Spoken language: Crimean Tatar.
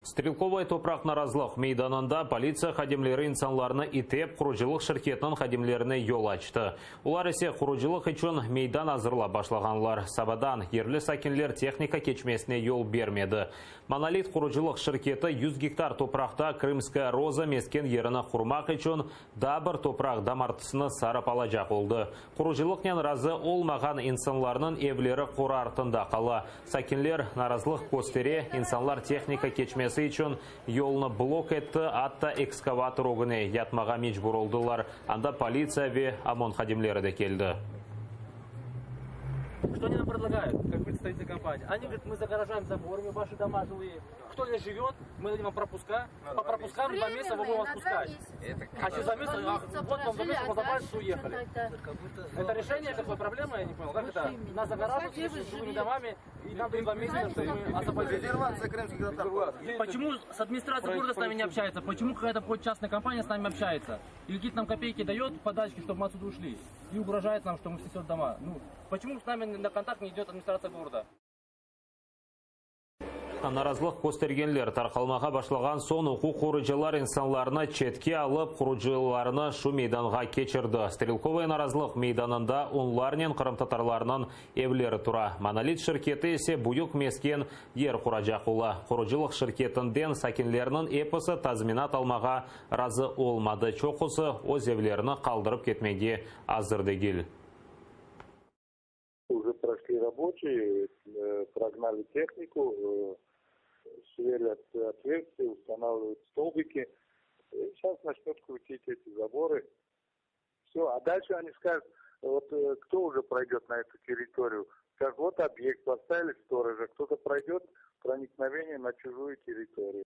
Strelkovaya topraq narazılıq meydanında politsiya hadimleri insanlarnı itep, qurucılıq şirketiniñ hadimlerine yol açtı. Olar ise qurucılıq içün meydan azırlap başlağanlar. Sabadan yerli sakinler tehnika keçmesine yol bermedi. Monolit qurucılıq şirketi 100 gektar topraqta Krımskaya roza mesken yerini qurmaq içün daa bir topraq damartısını sarıp alacaq oldı. Qurucılıqnen razı olmağan insanlarnıñ evleri qora artında qala. Sakinler narazılıq köstere, insanlar tehnika keçmesi içün yolnı blok etti, atta ekskavator ögüne yatmağa mecbur oldılar. Anda politsiya ve OMON hadimleri de keldi. Что они нам предлагают, как представители компании? Они говорят, мы загораживаем заборами ваши дома жилые. Кто не живет, мы дадим вам пропуска. По пропускам 2 месяца мы будем вас пускать. А через 2 месяца, вот вам 2 месяца, вы забрали, что уехали. Это решение такой проблемы, я не понял. Как это? Нас загораживают с жилыми домами, и нам дают 2 месяца, чтобы мы освободили. Резервация крымских татар. Почему с администрацией города с нами не общается? Почему какая-то хоть частная компания с нами общается? И какие-то нам копейки дает подачки, чтобы мы отсюда ушли? И угрожает нам, что мы снесет дома. Ну, почему с нами на контакт не идет администрация города? Narazılıq köstergenler tarqalmağa başlağan soñ uquq qoruyıcılar insanlarnı çetke alıp qurucılarnı şu meydanğa keçirdi. Strelkovaya narazılıq meydanında onlarnen qırımtatarlarnıñ evleri tura. Monolit şirketi ise büyük mesken yer quracaq ola. Qurucılıq şirketinden sakinlerniñ episi tazminat almağa razı olmadı. Çoqusı öz evlerini qaldırıp ketmege azır degil. Уже прошли рабочие, прогнали технику, сверлят отверстия, устанавливают столбики. И сейчас начнут крутить эти заборы. Все, а дальше они скажут, вот кто уже пройдет на эту территорию? Скажут, вот объект, поставили сторожа, кто-то пройдет, проникновение на чужую территорию.